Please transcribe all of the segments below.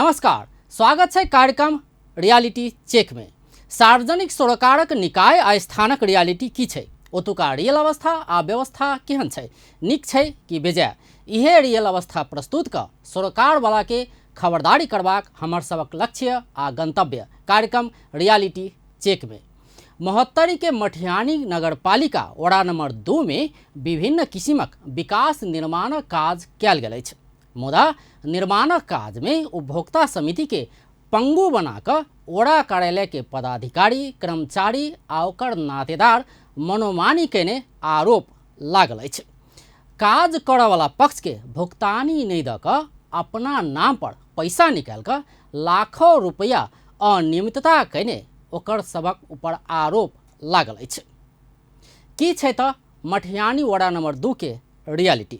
नमस्कार, स्वागत छै कार्यक्रम रियलिटी चेक में। सार्वजनिक सरोकारक निकाय आ स्थानक रियलिटी की छै, ओतुका रियल अवस्था आ व्यवस्था केहन छै, नीक छै कि बेजाय, इहे रियल अवस्था प्रस्तुत क सरोकार वाला के खबरदारी करबाक हमर सबक लक्ष्य आ गंतव्य कार्यक्रम रियलिटी चेक में। महोत्तरी के मठियानी नगरपालिका वडा नंबर 2 में विभिन्न किसिमक विकास निर्माणक काज कयल गेल अछि, मुदा निर्माणक काज में उपभोक्ता समिति के पंगु बना क वडा कार्यालय के पदाधिकारी, कर्मचारी आ ओकर नातेदार मनोमानी कयने आरोप लागल अछि। काज करऽवला पक्ष के भुगतानी नहि दऽ कऽ अपना नाम पर पैसा निकालि कऽ लाखों रुपया अनियमितता कयने ओकर सबक ऊपर आरोप लागल अछि। की छै तऽ मठियानी वडा नंबर 2 के रियलिटी।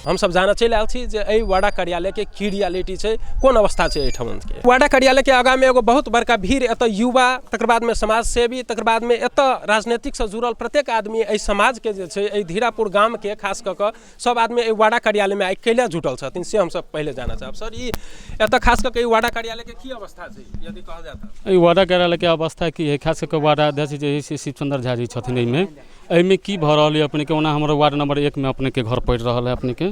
हम सब जानऽ चलि आयल छी जे एहि वाडा कार्यालयके की रियलिटी छै, कोन अवस्था छै एहिठामके। वाडा कार्यालयके आगाँमे एगो बहुत बड़का भीड़, एतऽ युवा, तकर बादमे समाजसेवी, तकर बादमे एतऽ राजनीतिकसँ जुड़ल प्रत्येक आदमी एहि समाजके जे छै, एहि धीरापुर गामके खास कऽ कऽ सब आदमी एहि वाडा कार्यालयमे आइ कैला जुटल छथिन से हमसब पहिले जानऽ चाहब। सर, ई एतऽ खास कऽ कऽ ई वाडा कार्यालयके की अवस्था छै यदि कहल जाय तऽ? एहि वाडा कार्यालयके अवस्था की है, खास कऽ कऽ वाडा अध्यक्ष जे है से शिवचंद्र झा जी छथिन। एहिमे की भऽ रहल यऽ अपनेके, ओना हमर वार्ड नंबर 1 मे अपनेके घर पड़ि रहल है। अपनेके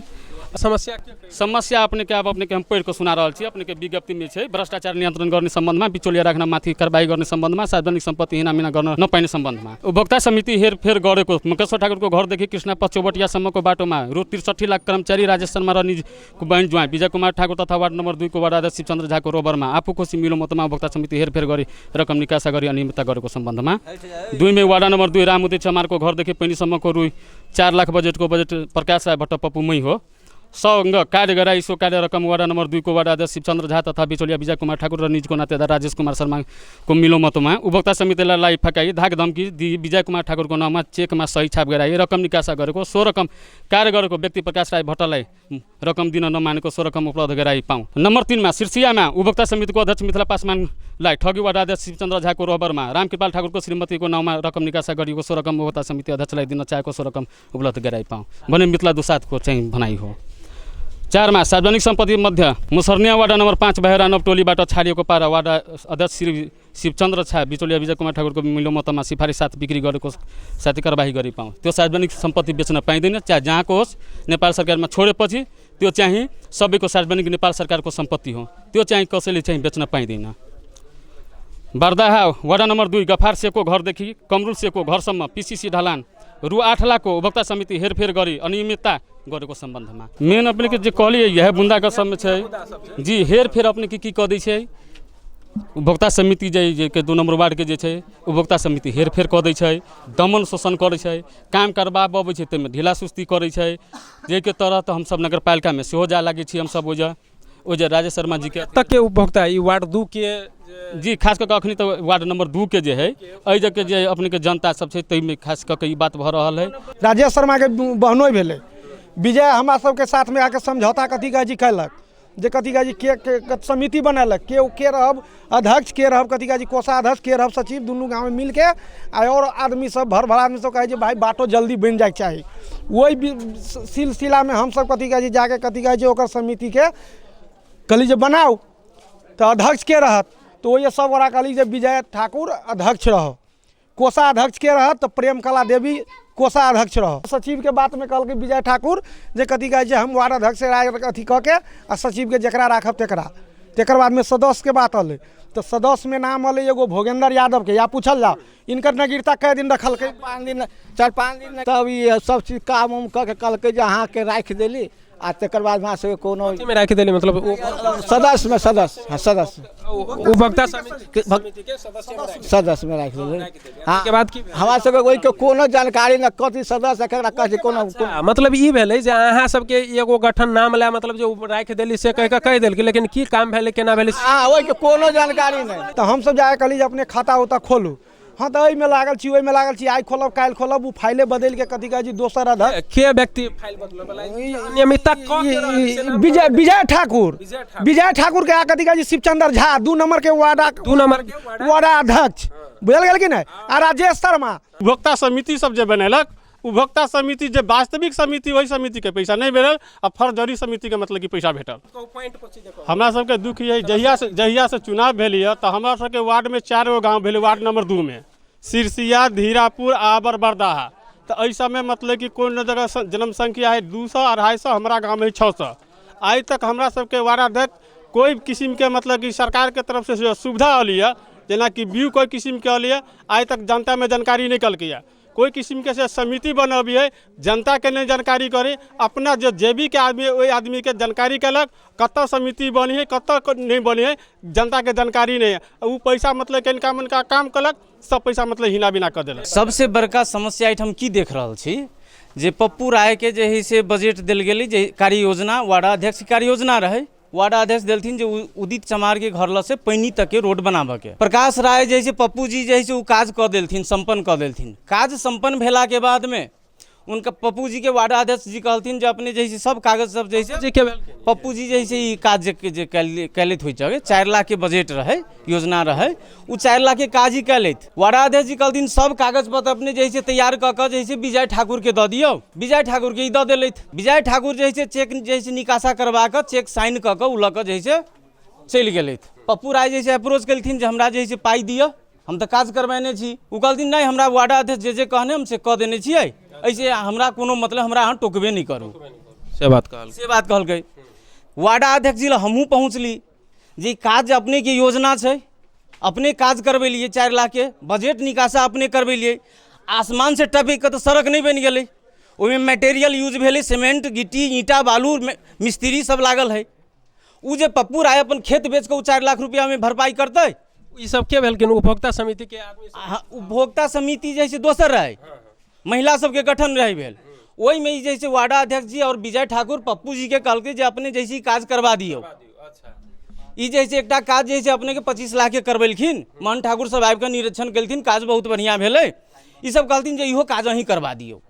समस्या समस्या अपनेके आब अपनेके हम पढ़ि कऽ सुना रहल छी। अपनेके विज्ञप्तिमे छै भ्रष्टाचार नियन्त्रण गर्ने सम्बन्धमा, बिचौलिया राख्न माथि कारबाही गर्ने सम्बन्धमा, सार्वजनिक सम्पत्ति हिनामिना गर्न नपाइने सम्बन्धमा, उपभोक्ता समिति हेरफेर गरेको मुकेश्वर ठाकुरको घरदेखि कृष्णपथ चौबटियासम्मको बाटोमा रु 63 लाख कर्मचारी राजेश शर्मा र निजको बहिन ज्वाइँ विजय कुमार ठाकुर तथा वार्ड नम्बर 2 को वार्ड अध्यक्ष शिवचन्द्र झाको रोबरमा आफू खुसी मिलो मतमा उपभोक्ता समिति हेरफेर गरी रकम निकासा गरी अनियमितता गरेको सम्बन्धमा, 2 मे वार्ड नम्बर 2 रामुदी चमारको घरदेखि पैनीसम्मको रु 4 लाख बजेटको बजेट प्रकाश राय भट्ट पप्पू मै हो सँग कार्य गराई सो कार्य रकम वार्ड नम्बर 2 को वार्ड अध्यक्ष शिवचन्द्र झा तथा बिचौलिया विजय कुमार ठाकुर र निजको नातेदार राजेश कुमार शर्माको मिलोमतोमा उपभोक्ता समितिलाई लाई फकाई धाक धम्की दिई विजय कुमार ठाकुरको नाममा चेकमा सही छाप गराई रकम निकासा गरेको सो रकम कार्य गरेको व्यक्ति प्रकाश राय भट्टलाई रकम दिन नमानेको सो रकम उपलब्ध गराई पाऊँ। नम्बर 3 मा सिरसियामा उपभोक्ता समितिको अध्यक्ष मिथिला पासवानलाई ठगी वार्ड अध्यक्ष शिवचन्द्र झाको रोहबरमा रामकृपाल ठाकुरको श्रीमतीको नाउँमा रकम निकासा गरिएको सो रकम उपभोक्ता समिति अध्यक्षलाई दिन चाहेको सो रकम उपलब्ध गराई पाऊँ भन्ने मिथिला दुसादको चाहिँ भनाइ हो। 4 मा सार्वजनिक सम्पत्ति मध्य मुसर्निया वार्ड नम्बर 5 बहेरा नवटोलीबाट छाडिएको पारा वार्ड अध्यक्ष श्री शिवचन्द्र झा बिचौलिया विजय कुमार ठाकुरको मिलोमतमा सिफारिस साथ बिक्री गरेको साथै कारबाही गरी पाऊँ। त्यो सार्वजनिक सम्पत्ति बेच्न पाइँदैन, चाहे जहाँको होस्। नेपाल सरकारमा छोडेपछि त्यो चाहिँ सबैको सार्वजनिक नेपाल सरकारको सम्पत्ति हो, त्यो चाहिँ कसैले चाहिँ बेच्न पाइँदैन। बर्दाहा वडा नम्बर 2 गफार सेको घरदेखि कमरुल सेको घरसम्म पिसिसी ढलान रु 8 लाखको उपभोक्ता समिति हेरफेर गरी अनियमितता गरेको सम्बन्धमा मेन अपनेके जे कहलियै इएह बुन्दाके सबमे छै जी। हेरफेर अपनेके की कऽ दै छै उपभोक्ता समिति जे के 2 नम्बर वार्डके जे छै उपभोक्ता समिति हेरफेर कऽ दै छै, दमन शोषण करै छै, काम करबाबऽ अबै छै ताहिमे ढीला सुस्ती करै छै, जाहिके तहत हमसब नगरपालिकामे सेहो जाय लागै छी। हमसब ओहि जे राजेश शर्मा जीके एतऽ के उपभोक्ता ई वार्ड 2 के जी खास कऽ कऽ अखनी तऽ वार्ड नम्बर 2 के जे है एहि जगहके जे अपनेके जनता सब छै ताहिमे खास कऽ कऽ ई बात भऽ रहल है। राजेश शर्माके बहनोइ भेलै विजय, हमरा सबके साथमे आके समझौता कथी कहै छी कयलक जे कथी कहै छी के समिति बनेलक, के रहब अध्यक्ष, के रहब कथी कहै छी कोषाध्यक्ष, के रहब सचिव, दुनू गाँवमे मिलके आ आओर आदमी सब भर भर आदमी सब कहै छै भाइ बाटो जल्दी बनि जाइके चाही। ओहि सिलसिलामे हमसब कथी कहै छी जाके कथी कहै छै ओकर समितिके कहली जे बनाउ तऽ अध्यक्ष के रहत, तऽ ओहि सब गोरा कहली जे विजय ठाकुर अध्यक्ष रह, कोषाध्यक्ष के रहत तऽ प्रेम कला देवी कोषाध्यक्ष रह। सचिवके बातमे कहलकै विजय ठाकुर जे कथी कहै छै हम वार्ड अध्यक्ष राय अथी कऽ के आ सचिवके जकरा राखब तकरा। तकर बादमे सदस्यके बात अलै तऽ सदस्यमे नाम एलै एगो भोगेन्द्र यादवके। या पूछल जाओ इनकर नगीरता कए दिन रखलकै? 5 दिन, 4-5 दिन। तब ई सब चीज काम उम कऽ के कहलकै जे अहाँके राखि देली, आ तकर बाद हमरा सबके कोनो मे राखि देली, मतलब सदस्यमे, सदस्य, हाँ सदस्य, उपभोक्ता समितिके सदस्यमे राखि देली। हाँ, के बाद की? हमरा सबके ओहिके कोनो जानकारी नहि, कथी सदस्य केकरा कहै छै, कोनो। मतलब ई भेलै जे अहाँ सबके एगो गठन नाम लए, मतलब जे राखि देली से कहि कऽ कहि देलकै, लेकिन की काम भेलै, केना भेलै, हाँ ओहिके कोनो जानकारी नहि। तऽ हमसब जाके कहली जे अपने खाता उता खोलू। हाँ तऽ एहिमे लागल छी, ओहिमे लागल छी, आइ खोलब काल्हि खोलब। ओ फाइले बदलि के कथी कहै छै दोसर अध्यक्ष के व्यक्ति फाइल अनियमितता? विजय, विजय ठाकुर, विजय ठाकुर के कथी कहै छै शिवचंद्र झा 2 नंबर के वार्डा, 2 नंबर के वार्डा अध्यक्ष, बुझल गेल कि नहि? आ राजेश शर्मा। उपभोक्ता समिति सब जे बनेलक, उपभोक्ता समिति जे वास्तविक समिति, ओहि समितिके पैसा नहि भेटल, आ फर्जरी समितिके मतलब कि पैसा भेटल। हमरा सबके दुख यऽ, जहिया से चुनाव भेल यऽ तऽ हमरा सबके वार्डमे 4 गो गाँव भेलै। वार्ड नंबर 2 मे सिरसिया, धीरापुर, आबर, बरदाहा। तऽ एहि सबमे मतलब कि कोन जगह जनसंख्या है 200, 250, हमरा गाँवमे 600। आइ तक हमरा सबके वार्डाध्यक्ष कोइ किसिमके मतलब कि सरकारके तरफसँ जो सुविधा अयली यऽ, जेनाकि व्यू कोइ किसिमके अयली यऽ, आइ तक जनतामे जानकारी नहि कलकै। कोइ किसिमके से समिति बनबियै, जनताके नहि जानकारी करी, अपना जे जेबीके आदमी ओहि आदमीके जानकारी केलक। कतऽ समिति बनी है, कतऽ नहि बनी है, जनताके जानकारी नहि है। ओ पैसा मतलब कनिका मनिका काम केलक, सब पैसा मतलब हिना बिना कऽ देलक। सबसे बड़का समस्या एहिठाम की देख रहल छी जे पप्पू रायके जे है से बजट देल गेलै, जे कार्य योजना वार्डाध्यक्ष कार्य योजना रहै, वार्डाध्यक्ष देलथिन जे उदित चमारके घर लग से पैनी तकके रोड बनाबऽके। प्रकाश राय जे है से पप्पू जी जे है से ओ काज कऽ देलथिन, सम्पन्न कऽ देलथिन। काज सम्पन्न भेलाके बादमे उनका पप्पू जी के वार्डाध्यक्ष जी कहलथिन जे अपने जे है से सब कागज सब जे है से पप्पू जी जे है से ई काज जे कैलथि होइ छै, 4 लाख के बजट रहै, योजना रहै, ओ 4 लाख के काज ही कैलथि। वार्डाध्यक्ष जी कहलथिन सब कागज पत्र अपने जे है से तैयार कऽ कऽ जे है से विजय ठाकुर के दऽ दियौ। विजय ठाकुर के ई दऽ देलथि। विजय ठाकुर जे है से चेक जे है से निकासा करवा कऽ चेक साइन कऽ कऽ ओ लऽ कऽ जे है से चलि गेलथि। पप्पू राय जे है से अप्रोच केलथिन जे हमरा जे है से पाइ दिअ, हम तऽ काज करबेने छी। ओ कहलथिन नहि, हमरा वार्डाध्यक्ष जे जे कहने हम से कऽ देने छियै, एहिसे हमरा कोनो मतलब, हमरा अहाँ टोकबे नहि करू, से बात कहल, से बात कहलकै। वार्डाध्यक्ष जी लग हमहूँ पहुँचली जे काज अपनेके योजना छै, अपने काज करबेलियै, 4 लाख के बजट निकासा अपने करबेलियै, आसमान से टपकि कऽ तऽ सड़क नहि बनि गेलै, ओहिमे मटेरियल यूज भेलै, सीमेंट, गिट्टी, ईंटा, बालू, मिस्त्री सब लागल है। ओ जे पप्पू राय अपन खेत बेच कऽ ओ 4 लाख रुपयामे भरपाई करतै? ई सब के भेलखिन? उपभोक्ता समिति के आदमी? उपभोक्ता समिति जे है दोसर रहै, महिला सबके गठन रहै भेल, ओहिमे ई जे है वार्डाध्यक्ष जी और विजय ठाकुर पप्पू जी के कहलकै जे अपने जैसे काज करवा दियौ। ई जे है एकटा काज जे है अपने के 25 लाख के करबेलखिन, मोहन ठाकुर सब आबि कऽ निरीक्षण केलथिन, काज बहुत बढ़िआँ भेलै। ई सब कहलथिन जे इहो काज अहीं करवा दियौ।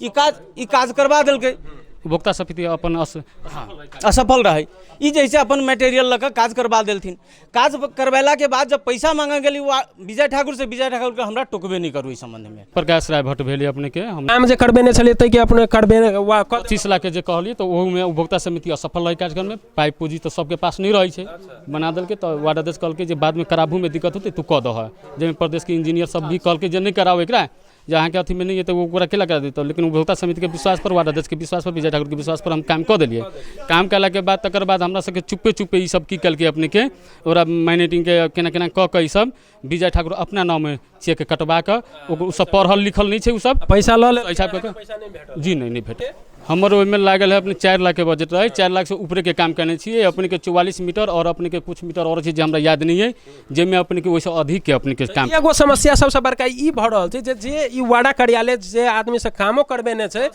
ई काज करवा देलकै। उपभोक्ता समिति अपन असफल रहै। ई जे है अपन मटेरियल लऽ कऽ काज करवा देलथिन। काज करवेलाके बाद जब पैसा मांगऽ गेली विजय ठाकुर से, विजय ठाकुर के हमरा टोकबे नहि करू ई सम्बन्धमे। प्रकाश राय भट्ट भेलै अपनेके, हम काम जे करबेने छलियै ताहिके अपने करबेने वा 25 लाख के जे कहलियै तऽ ओहूमे उपभोक्ता समिति असफल रहै कार्यक्रममे। पाइ पूँजी तऽ सबके पास नहि रहै छै, बना देलकै तऽ वार्डाध्यक्ष कहलकै जे बादमे कराबूमे दिक्कत होतै तू कऽ दहऽ। जाहिमे प्रदेशके इंजीनियर सब भी कहलकै जे नहि कराउ एकरा, जे अहाँके अथीमे नहि तऽ ओकरा केला करा देतौ। लेकिन उपभोक्ता समितिके विश्वास पर, वार्डाध्यक्षके विश्वास पर, विजय ठाकुरके विश्वास पर हम काम कऽ देलियै। काम कयलाके बाद तकर बाद हमरा सबके चुप्पे चुप्पे ई सब की केलकै अपनेके, ओकरा मैनेजिंगके केना केना कऽ कऽ ई सब विजय ठाकुर अपना नाममे चेक कटवा कऽ, ओ सब पढ़ल लिखल नहि छै, ओ सब पैसा लऽ ले, पैसा कऽ कऽ जी नहि भेटल। हमर ओहिमे लागल है अपने 4 लाख के बजट रहै, 4 लाख से ऊपरेके काम केने छियै अपनेके। 44 मीटर और अपनेके कुछ मीटर और छै जे हमरा याद नहि अइ, जाहिमे अपनेके ओहिसँ अधिकके अपनेके काम। एगो समस्या सबसँ बड़का ई भऽ रहल छै जे जे ई वार्डा कार्यालय जे आदमी से कामो करबेने छै,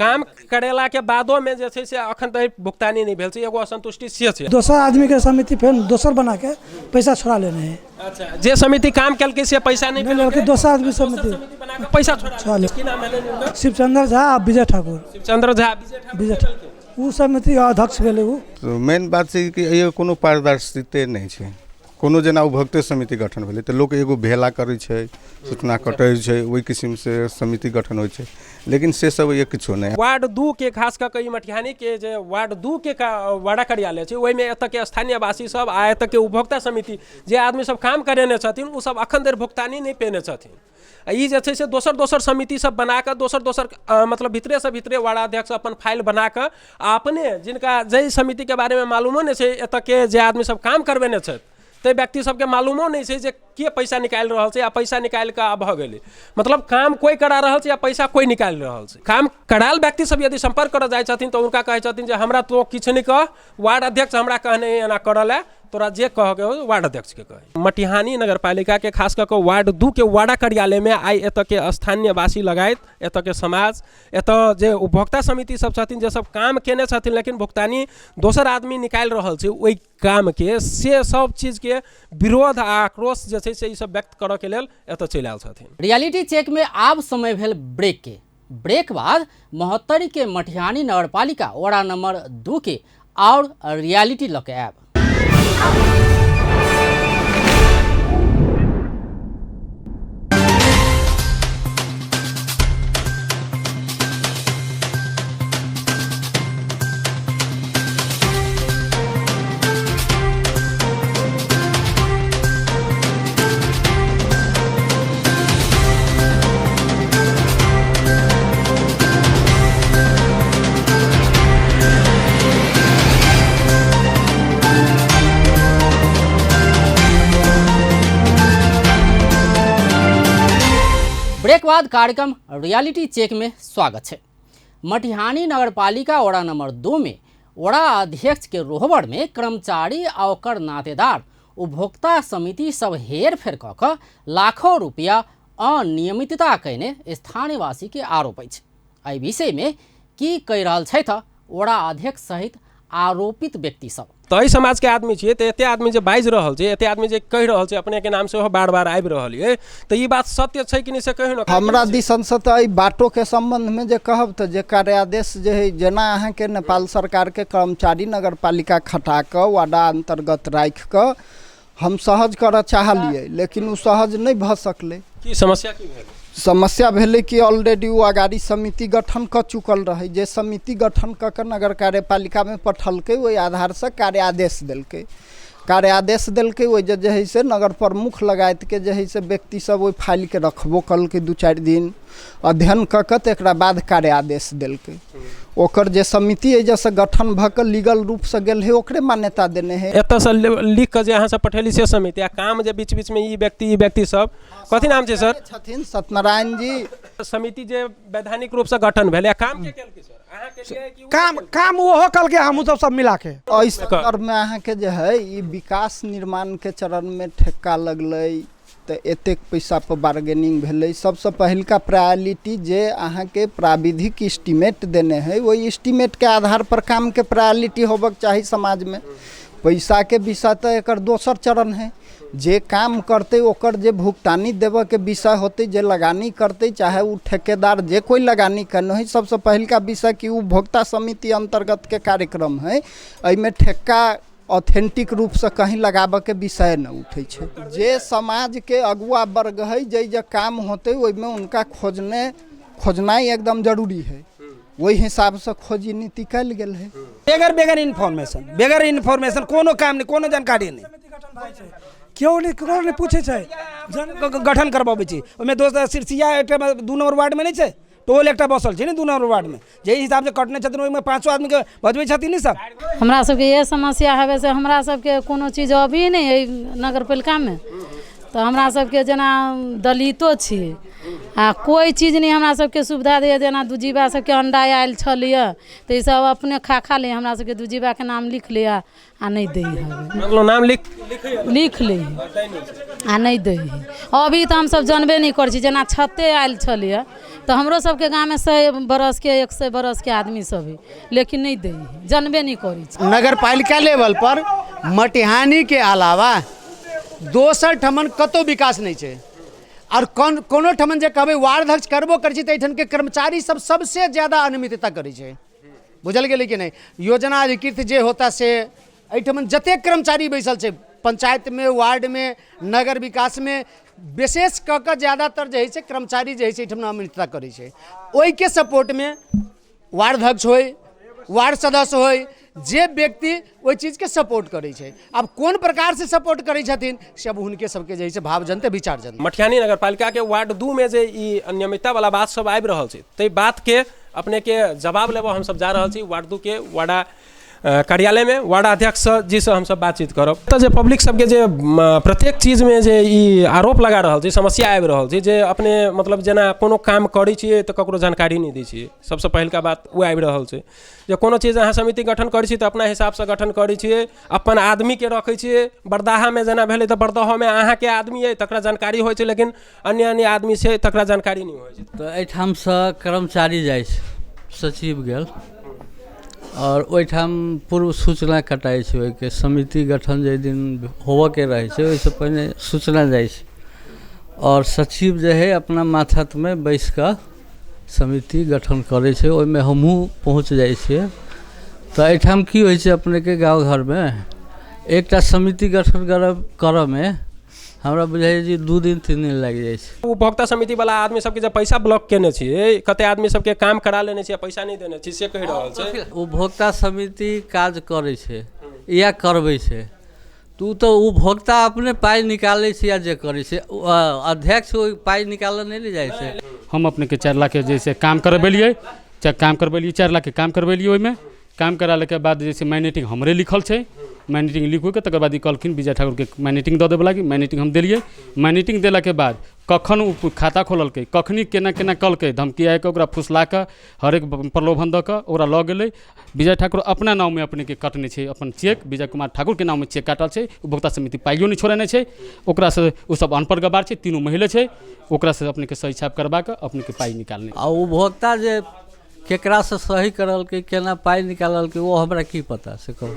काम करेलाके बादोमे जे छै से अखन तक भुगतानी नहि भेल छै, एगो असंतुष्टि से छै। दोसर आदमीके समिति फेर दोसर बनाके पैसा छोड़ा लेने है। अच्छा, जे समिति काम केलकै से पैसा नहि लेलकै, दोसर आदमी समिति बनाके पैसा छोड़ा लेलकै। की नाम भेलै हुनकर? शिवचंद्र झा आ विजय ठाकुर। शिवचंद्र झा, विजय ठाकुर। विजय ठाकुर ओ समिति अध्यक्ष भेलै ओ। मेन बात छै कि एहिमे कोनो पारदर्शिते नहि छै। कोनो जेना उपभोक्ता समिति गठन भेलै तऽ लोक एगो भेला करै छै, सूचना कटै छै, ओहि किसिमसँ समिति गठन होइ छै, लेकिन से सब एहिमे किछो नहि। वार्ड 2 के खास कऽ कऽ ई मटिहानीके जे वार्ड 2 के वार्डा कार्यालय छै, ओहिमे एतऽके स्थानीयवासी सब आ एतऽके उपभोक्ता समिति जे आदमी सब काम करेने छथिन ओ सब अखन धरि भुगतानी नहि पेने छथिन। आ ई जे छै से दोसर दोसर समिति सब बनाकऽ दोसर दोसर मतलब भितरेसँ भितरे वार्डाध्यक्ष अपन फाइल बनाकऽ आ अपने जिनका जाहि समितिके बारेमे मालूमो नहि छै, एतऽके जे आदमी सब काम करबेने छथि ताहि व्यक्ति सबके मालूमो नहि छै जे के पैसा निकालि रहल छै आ पैसा निकालि कऽ आब भऽ गेलै। मतलब काम कोइ करा रहल छै आ पैसा कोइ निकालि रहल छै। काम करायल व्यक्ति सब यदि सम्पर्क करऽ जाइ छथिन तऽ हुनका कहै छथिन जे हमरा तो किछु नहि कह, वार्ड अध्यक्ष हमरा कहने एना करऽ लए, तोरा जे कहऽके हो वार्ड अध्यक्षके कही। मटिहानी नगरपालिकाके खास कऽ कऽ वार्ड 2 के वाडा कार्यालयमे आइ एतऽके स्थानीयवासी लगायत एतऽके समाज, एतऽ जे उपभोक्ता समिति सब छथिन जे सब काम केने छथिन लेकिन भुगतानी दोसर आदमी निकालि रहल छै ओहि कामके, से सब चीजके विरोध आ आक्रोश जे छै से ई सब व्यक्त करऽके लेल एतऽ चलि आयल छथिन। रियलिटी चेकमे आब समय भेल ब्रेक के। ब्रेक बाद महोत्तरी के मटिहानी नगरपालिका वडा नंबर 2 के और रियलिटी लऽ के आयब। ब्रेक बाद कार्यक्रम रियलिटी चेक में स्वागत है। मटिहानी नगरपालिका वडा नंबर 2 में वडा अध्यक्ष के रोहबर में कर्मचारी आ ओकर नातेदार उपभोक्ता समिति सब हेरफेर कऽ कऽ लाखों रुपया अनियमितता कयने स्थानीयवासी के आरोप अछि। एहि विषय में की कहि रहल छथि वडा अध्यक्ष सहित आरोपित व्यक्ति सब। तऽ एहि समाजके आदमी छियै तऽ एते आदमी जे बाजि रहल छै, एते आदमी जे कहि रहल छै, अपनेके नाम सेहो बार बार आबि रहल ये, तऽ ई बात सत्य छै कि नहि से कहियौ ने। हमरा दिसनसँ तऽ एहि बाटोके सम्बन्धमे जे कहब तऽ जे कार्यादेश जे हइ, जेना अहाँके नेपाल सरकारके कर्मचारी नगरपालिका खटा कऽ वाडा अन्तर्गत राखि कऽ हम सहज करऽ चाहलियै, लेकिन ओ सहज नहि भऽ सकलै। की समस्या की भेलै? समस्या भेलै कि ऑलरेडी ओ अगाड़ी समिति गठन कऽ चुकल रहै, जे समिति गठन कऽ कऽ नगर कार्यपालिकामे पठलकै ओहि आधारसँ कार्यादेश देलकै। कार्यादेश देलकै ओहि जे जे हइ से नगर प्रमुख लगायतके जे हइ से व्यक्ति सब ओहि फाइलके रखबो कलकै 2-4 दिन अध्ययन कऽ कऽ, तकरा बाद कार्यादेश देलकै। ओकर जे समिति एहि जैसे गठन भऽ कऽ लीगल रूपसँ गेल है ओकरे मान्यता देने है। एतऽसँ लिख कऽ जे अहाँ सब पठेली से समिति आ काम जे बीच बीचमे ई व्यक्ति ई व्यक्ति सब, कथी नाम छै सर? छथिन सत्यनारायण जी। समिति जे वैधानिक रूपसँ गठन भेलै, काम के केलकै सर? अहाँ केलियै कि काम? काम ओहो कलकै, हमहूँ सब सब मिलाके। एहि सन्दर्भमे अहाँके जे है ई विकास निर्माणके चरणमे ठेक्का लगलै तऽ एतेक पैसापर बार्गेनिंग भेलै। सबसँ पहिलका प्रायोरिटी जे अहाँके प्राविधिक इस्टीमेट देने हइ ओहि इस्टीमेटके आधारपर कामके प्रायोरिटी होबऽके चाही समाजमे। पैसाके विषय तऽ एकर दोसर चरण हइ, जे काम करतै ओकर जे भुगतानी देबऽके विषय होतै, जे लगानी करतै चाहे ओ ठेकेदार जे कोइ लगानी करने हइ, सबसँ पहिलका विषय कि उपभोक्ता समिति अन्तर्गतके कार्यक्रम हइ, एहिमे ठेक्का ऑथेंटिक रूपसँ कहीं लगाबऽके विषय नहि उठै छै। जे समाजके अगुआ वर्ग हइ, जे जे काम होतै ओहिमे हुनका खोजनाइ एकदम जरूरी हइ, ओहि हिसाबसँ खोजी नीति कयल गेल हइ। बेगर बेगर इन्फॉर्मेशन, बेगर इन्फॉर्मेशन कोनो काम नहि, कोनो जानकारी नहि, केओ नहि ककरो नहि पूछै छै। गठन करबाबै छी ओहिमे दोसर सिरसिया एकटा 2 नम्बर वार्डमे नहि छै, टोल एकटा बसल छै ने 2 नम्बर वार्डमे, जाहि हिसाबसँ कटने छथिन ओहिमे 5 आदमीके बजबै छथिन ने सब। हमरा सबके इएह समस्या हेबै से हमरा सबके कोनो चीज अभी नहि एहि नगरपालिकामे, तऽ हमरा सबके जेना दलितो छी आ कोइ चीज नहि हमरा सबके सुविधा दैए। जेना दुजीवा सबके अंडा आयल छलैए तऽ ई सब अपने खा खा ले, हमरा सबके दुजीवाके नाम लिख ले आ नहि दै है। मतलब नाम लिख लिख ले आ नहि दै है। अभी तऽ हमसब जानबे नहि करै छी, जेना छते आयल छलैए तऽ हमरो सबके गाममे 100 बरसके 100 बरसके आदमी सब है, लेकिन नहि दै है, जानबे नहि करै छी। नगरपालिका लेवल पर मटिहानी के अलावा दोसर ठमन कतौ विकास नहि छै, और कोनो ठमन जे कहबै वार्ड अध्यक्ष करबो करै छै तऽ एहिठामके कर्मचारी सब सबसे ज्यादा अनियमितता करै छै, बुझल गेलै कि नहि। योजना अधिकृत जे होता से एहिठमन जतेक कर्मचारी बैसल छै पंचायतमे, वार्डमे, नगर विकासमे, विशेष कऽ कऽ ज्यादातर जे हइ से कर्मचारी जे हइ से एहिठमन अनियमितता करै छै। ओहिके सपोर्टमे वार्ड अध्यक्ष होइ, वार्ड सदस्य होइ, जे व्यक्ति ओहि चीजके सपोर्ट करै छै। आब कोन प्रकारसँ सपोर्ट करै छथिन से अब हुनके सबके जे हइ से भाव जनते विचार जनते। मटिहानी नगरपालिकाके वार्ड 2 मे जे ई अनियमितता वाला बात सब आबि रहल छै ताहि बातके अपनेके जवाब लेबऽ हमसब जा रहल छी वार्ड 2 के वार्डा कार्यालयमे वार्डाध्यक्ष जीसँ हमसब बातचीत करब। तऽ जे पब्लिक सबके जे प्रत्येक चीजमे जे ई आरोप लगा रहल छै, समस्या आबि रहल छै जे अपने मतलब जेना कोनो काम करै छियै तऽ ककरो जानकारी नहि दै छियै। सबसँ पहिलका बात ओ आबि रहल छै जे कोनो चीज अहाँ समिति गठन करै छी तऽ अपना हिसाबसँ गठन करै छियै, अपन आदमीके रखै छियै। बरदाहामे जेना भेलै तऽ बरदाहोमे अहाँके आदमी अइ तकरा जानकारी होइ छै, लेकिन अन्य अन्य आदमी छै तकरा जानकारी नहि होइ छै। तऽ एहिठामसँ कर्मचारी जाइ छै, सचिव गेल आओर ओहिठाम पूर्व सूचना कटाइ छै। ओहिके समिति गठन जाहि दिन होबऽके रहै छै ओहिसँ पहिने सूचना जाइ छै आओर सचिव जे हइ अपना माथतमे बैसि कऽ समिति गठन करै छै। ओहिमे हमहूँ पहुँच जाइ छियै। तऽ एहिठाम की होइ छै अपनेके गाँव घरमे एकटा समिति गठन करऽमे हमरा बुझाइए जे 2 दिन 3 दिन लागि जाइ छै। उपभोक्ता समिति वाला आदमी सबके जे पैसा ब्लॉक केने छियै, कते आदमी सबके काम करा लेने छियै पैसा नहि देने छियै से कहि रहल छै। उपभोक्ता समिति काज करै छै या करबै छै तऽ ओ तऽ उपभोक्ता अपने पाइ निकालै छै या जे करै छै, अध्यक्ष ओहि पाइ निकालऽ नहि ने जाइ छै। हम अपनेके 4 लाख के जैसे काम करबेलियै, काम करबेलियै 4 लाख के काम करबेलियै। ओहिमे काम करालाके बाद जैसे माइनेटिंग हमरे लिखल छै, माइनेटिंग लिखोके तकर बाद ई कहलखिन विजय ठाकुरके माइनेटिंग दऽ देबै लागी, माइनेटिंग हम देलियै। माइनेटिंग देलाके बाद कखन ओ खाता खोललकै, कखनी केना केना कलकै, धमकी आबिकऽ ओकरा फुसला कऽ हरेक प्रलोभन दऽ कऽ ओकरा लऽ गेलै। विजय ठाकुर अपना नाममे अपनेके कटने छै अपन चेक, विजय कुमार ठाकुरके नाममे चेक काटल छै। उपभोक्ता समिति पाइयो नहि छोड़ेने छै ओकरासँ, ओसब अनपढ़ गवार छै, तीनू महिले छै, ओकरासँ अपनेके सही छाप करबा कऽ अपनेके पाइ निकालने। आ उपभोक्ता जे केकरासँ सही करलकै, केना पाइ निकाललकै, ओ हमरा की पता से कहू।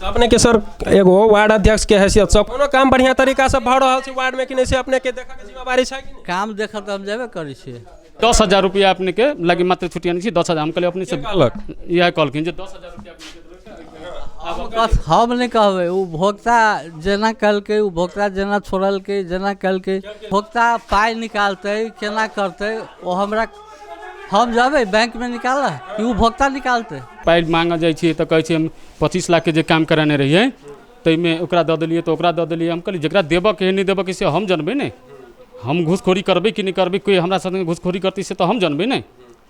अपने के सर एगो वार्ड अध्यक्ष के हैसियत से कोनो काम बढ़िया तरीका से भऽ रहल छै वार्ड में कि नहि, से अपने के देखऽ के जिम्मेवारी छै कि नहि? काम देखऽ तऽ हम जेबे करै छियै। 10,000 रुपया अपने के लगी मात्र छुट्टी छी 10,000 हम कहलियै अपने से इएह कहलखिन जे 10,000 रुपया हम नहि कहबै। उपभोक्ता जेना कहलकै, उपभोक्ता जेना छोड़लकै, जेना कहलकै, उपभोक्ता पाइ निकालतै केना करतै ओ हमरा, हम जेबै बैंकमे निकालऽ कि उपभोक्ता निकालतै? पाइ माँगऽ जाइ छियै तऽ कहै छै हम 25 लाखके जे काम करेने रहियै ताहिमे ओकरा दऽ देलियै तऽ ओकरा दऽ देलियै। हम कहलियै जकरा देबऽके हइ नहि देबऽके से हम जनबै ने, हम घूसखोरी करबै कि नहि करबै, कोइ हमरा साथ घूसखोरी करतै से तऽ हम जनबै ने,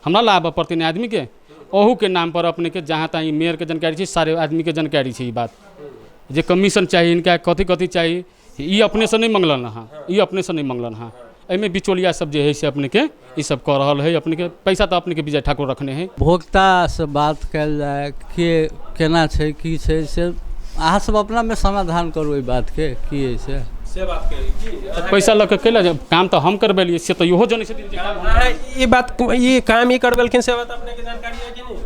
हमरा लाबऽ पड़तै ने आदमीके। ओहूके नामपर अपनेके जहाँ तहाँ मेयरके जानकारी छै, सारे आदमीके जानकारी छै ई बात जे कमीशन चाही इनका, कथी कथी चाही। ई अपनेसँ नहि मङ्गलन हँ, ई अपनेसँ नहि मङ्गलन हँ। एहिमे बिचौलिया सब जे है से अपनेके ई सब कऽ रहल है। अपनेके पैसा तऽ अपनेके विजय ठाकुर रखने है। उपभोक्तासँ बात कयल जाय के केना छै की छै से अहाँ सब अपनामे समाधान करू एहि बातके की है से बात की पैसा लऽ कऽ कैला काम तऽ हम करबेलियै से तऽ इहो जनै छथिन जे ई बात ई काम ई करबेलखिन से बात अपनेके जानकारी है कि नहि?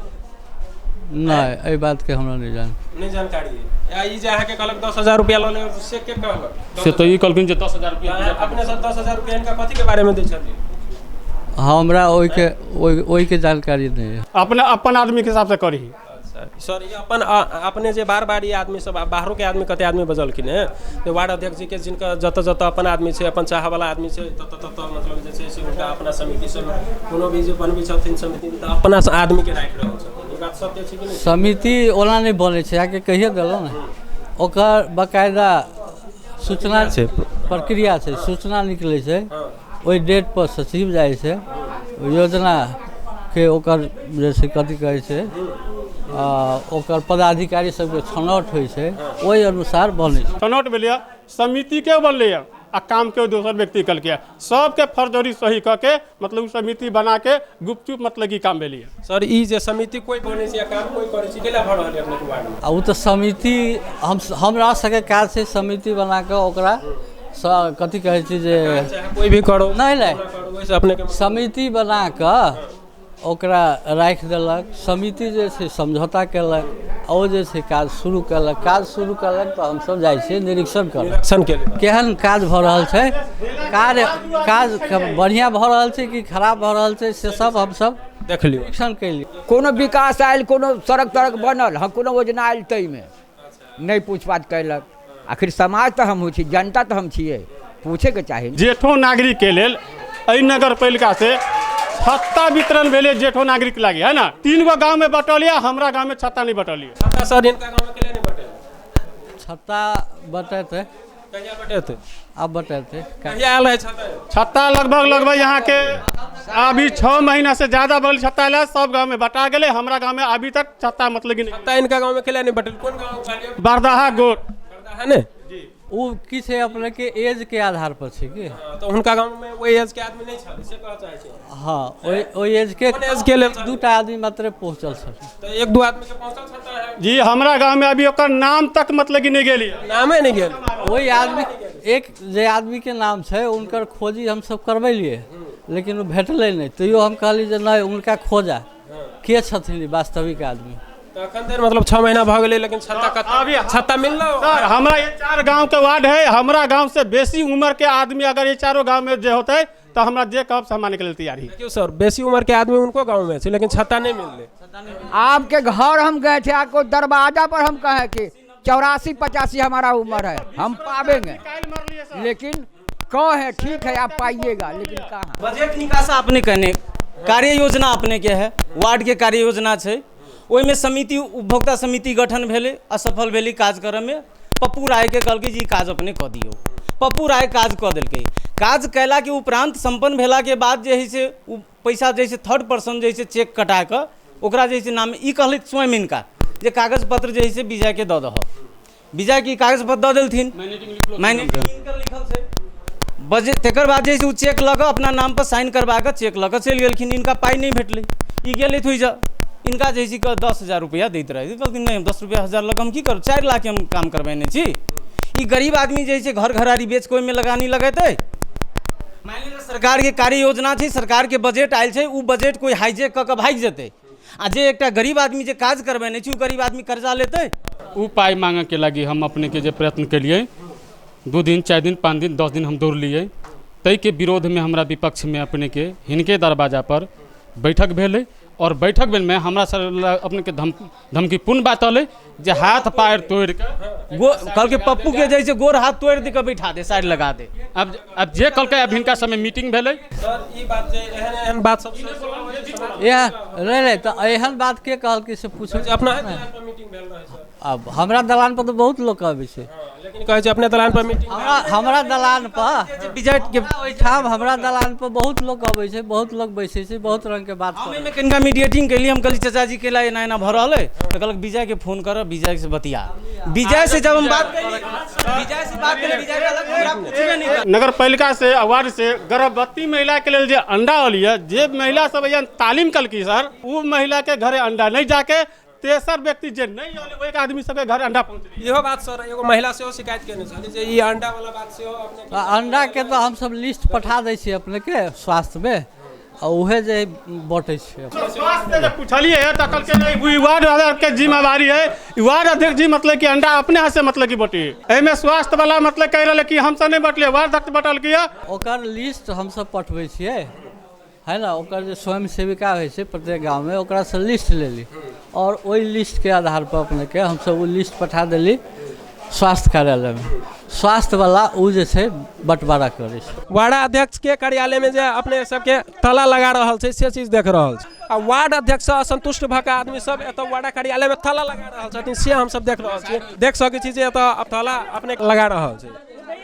नहि, एहि बातके हमरा नहि जानकारी है। ई जे अहाँके कहलक 10,000 रुपया लऽ ले से के कहलक? से तऽ ई कहलखिन जे 10,000 रुपया अपने सब 10,000 रुपया इनका कथी के बारे में दै छथिन? हमरा ओहिके जानकारी नहि है। अपने अपन आदमी के हिसाब से करी सर। ये अपन अपने जे बार बार ये आदमी सब बाहरों के आदमी कते आदमी बजलखिन हैं जे वार्ड अध्यक्ष जी के जिनका जतऽ जतऽ अपन आदमी छै, अपन चाहवला आदमी छै, ततऽ ततऽ मतलब जे छै से हुनका अपना समिति से कोनो भी जे बनबै छथिन समिति तऽ अपना आदमी के राखि रहल छथिन। ई बात सत्य छै कि नहि? समिति ओना नहि बनै छै, अहाँके कहिए देलहुँ ने, ओकर बाकायदा सूचना छै, प्रक्रिया छै, सूचना निकलै छै, ओहि डेट पर सचिव जाइ छै, योजना के ओकर जे छै कथी कहै छै ओकर पदाधिकारी सबके छनौट होइ छै, ओहि अनुसार बनै छै। छनौट भेलैए, समितिके बनलैए आ काम के दोसर व्यक्ति कलकै, सबके फर्जरी सही कऽ के मतलब समिति बना के गुपचुप मतलब की काम भेलैए। सर ई जे समिति कोइ बनै छै काम कोइ करै छै केला भऽ रहल है अपने वार्ड में? आ ओ तऽ समिति हमरा सबके काज छै समिति बना कऽ ओकरा कथी कहै छै जे कोइ भी करो नहि नहि अपने समिति बना कऽ ओकरा राखि देलक, समिति जे छै समझौता केलक, ओ जे छै काज शुरू केलक। काज शुरू केलक तऽ हमसब जाइ छियै निरीक्षण करऽ, केहन काज भऽ रहल छै, कार्य काज बढ़िआँ भऽ रहल छै कि खराब भऽ रहल छै से सब हमसब देख लियौ, निरीक्षण केलियै। कोनो विकास आयल, कोनो सड़क तड़क बनल, हँ कोनो योजना आयल ताहिमे नहि पूछपाछ कयलक। आखिर समाज तऽ हमहूँ छी, जनता तऽ हम छियै, पूछेके चाही। जेठो नागरिक के लेल एहि नगर पालिका से छत्ता वितरण भेलै जेठो नागरिक लागी है ना, 3 गो गाँव में बटल या हमरा गाँव में छत्ता नहीं बटल। छत्ता सर इनका गाँव में के नहीं बटे? छत्ता बटेतै, कहिया बटेतै? आब बटेतै। कहिया आयल रहै छत्ता? छत्ता लगभग लगभग यहाँ के अभी 6 महीना से ज्यादा बल छत्ता आयल, सब गाँव में बटा गेलै। हमरा गाँव में अभी तक छत्ता मतलब कि नहीं। छत्ता इनका गाँव में केला नहीं बटल? कोन गाँव कहलियै? बरदाहा गोट। बरदाहा ने? ओ की छै अपने के एज के आधार पर छै की, तऽ हुनका गाँव में ओहि एज के आदमी नहि छल से कहऽ चाहै छै। हाँ, ओहि एज के कोन एज के लेल? 2टा आदमी मात्र पहुँचल छल। तऽ 1-2 आदमी के पहुँचल छत्ता है जी। हमरा गाँव में अभी ओकर नाम तक मतलब कि नहीं गेली, नामे नहीं गेल। ओहि आदमी एक जे आदमी के नाम छै उनकर खोजी हमसब करबेलियै, लेकिन ओ भेटलै नहि। तैयो हम कहली जे नहि उनका खोजा के छथिन वास्तविक आदमी। तऽ अखन धरि मतलब 6 महीना भऽ गेलै, लेकिन छत्ता कतऽ छत्ता मिललो? सर हमरा ये 4 गाँव के वार्ड है, हमरा गाँव से बेसी उम्र के आदमी अगर ये चारों गाँव में जे होते तो हमरा जे कहब से हम माने के लेल तैयार ही। देखियौ सर, बेसी उम्र के आदमी उनको गाँव में छै, लेकिन छत्ता नहीं मिललै। आपके घर हम गए थे, आपको दरवाजा पर हम कहे कि 84-85 हमारा उम्र है, हम पावेंगे, लेकिन कहे ठीक है आप पाइएगा, लेकिन कहाँ। बजट निकासा अपने कहने कार्य योजना अपने के है, वार्ड के कार्य योजना छै, ओहिमे समिति उपभोक्ता समिति गठन भेलै, असफल भेलै काज करऽमे। पप्पू राय के कहलकै जे ई काज अपने कऽ दियौ, पप्पू राय काज कऽ देलकै। काज कयलाके उपरांत सम्पन्न भेलाके बाद जे है से ओ पैसा जे है से थर्ड पर्सन जे है से चेक कटा कऽ ओकरा जे है से नाम ई कहलथि स्वयं इनका जे कागज पत्र जे है से विजय के दऽ दहऽ, विजय के कागज पत्र दऽ देलथिन, मैनेजिंग इनकर लिखल छै बजे। तकर बाद जे है से ओ चेक लऽ कऽ अपना नाम पर साइन करवा कऽ चेक लऽ कऽ चलि गेलखिन। इनका पाइ नहि भेटलै, ई गेलथि ओहि जा इनका जे है से 10,000 रुपया दैत रहै। कहलथिन नहि हम 10 रुपया हजार लऽ कऽ हम की करब, 4 लाख के हम काम करबेने छी। ई गरीब आदमी जे है से घर घरारी बेच कऽ ओहिमे लगानी लगेतै। मानि लिअ सरकार के कार्य योजना छै, सरकार के बजट आयल छै, ओ बजट कोइ हाईजेक कऽ कऽ भागि जेतै, आ जे एकटा गरीब आदमी जे काज करबेने छै ओ गरीब आदमी कर्जा लेतै। ओ पाइ मांगऽके लागि हम अपने के जे प्रयत्न केलियै, 2 दिन 4 दिन 5 दिन 10 दिन हम दौड़लियै, ताहिके विरोधमे हमरा विपक्षमे अपने के हिनके दरवाजा पर बैठक भेलै और बैठक में हमरा सर अपने के धमकीपूर्ण बात अलै जे हाथ पैर तोड़ के कहलकै पप्पू के जैसे गोर हाथ तोड़ दे के बैठा दे, साइड लगा दे। अब जे कहलकै अब हिनका समय मीटिंग भेलै। सर ई बात जे एहन एहन बात सब यह नहीं तो एहन बात के कहलकै से पूछू। अपना मीटिंग भेल रहै सर? अब हमरा दलान पर तो बहुत लोग आबै छै, लेकिन कहै छै अपने दलान पर मीटिंग। हमरा दलान पर विजय के ओहिठाम हमरा दलान पर बहुत लोग अबै छै, बहुत लोग बैसै छै, बहुत रंग के बात। हम एहिमे कनिका मीडिएटिंग केलियै, हम कहलियै चाचा जी केला एना एना भऽ रहल है, तऽ कहलक विजय के फोन कर, विजय से बतिया। विजय से जब हम बात केलियै, विजय से बात केलियै, विजय कहलक हमरा पूछबे नहि कर। नगर पालिका से वार्ड से गर्भवती महिला के लेल जे अंडा अलियै, जे महिला सब यहाँ तालीम कलकी सर, उ महिला के घरे अंडा नहीं जाके तेसर व्यक्ति जे नहीं अलै ओहि आदमी सबके घर अंडा पहुँचलै। इहो बात सर एगो महिला सेहो शिकायत केने छलै जे ई अंडा वाला बात सेहो अपने अंडा के तो हम सब लिस्ट पठा दै छियै अपने के स्वास्थ्य में, आ उहे जे बटै छै। स्वास्थ्य जे पूछलियै तऽ कहलकै नहीं वार्ड अध्यक्ष के जिम्मेवारी है, वार्ड अध्यक्ष जी मतलब कि अंडा अपने हाथ से मतलब कि बटी। एहिमे स्वास्थ्य वाला मतलब कहि रहलै कि हमसब नहीं बटलियै, वार्ड अध्यक्ष बटलकै। ओकर लिस्ट हमसब पठबै छियै है ना, ओकर जे स्वयं सेविका होइ छै प्रत्येक गाँवमे ओकरासँ लिस्ट लेली और ओहि लिस्टके आधार पर अपने के हमसब ओ लिस्ट पठा देली स्वास्थ्य कार्यालयमे। स्वास्थ्यवला ओ जे छै बँटवारा करै छै। वार्ड अध्यक्ष के कार्यालय में जे अपने सबके ताला लगा रहल छै से चीज देख रहल छै, आ वार्ड अध्यक्ष से असंतुष्ट भऽ कऽ आदमी सब एतऽ वार्ड कार्यालय में ताला लगा रहल छथिन से हमसब देख रहल छी। देख सकै छी जे एतऽ ताला अपने लगा रहल छै।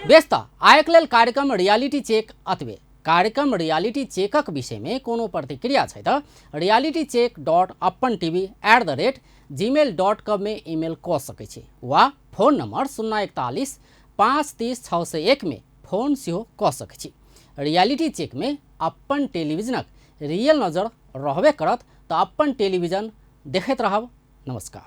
बेस तऽ आइके लेल कार्यक्रम रियलिटी चेक अतबे। कार्यक्रम रियलिटी चेकक विषयमे कोनो प्रतिक्रिया छै तऽ realitycheck.apantv@gmail.com में ईमेल कऽ सकै छी वा फोन नंबर 041 530 601 में फोन सेहो कऽ सकै छी। रियलिटी चेक में अपन टेलीविजनक रियल नजर रहबे करत, तऽ अपन टेलीविजन देखैत रहब। नमस्कार।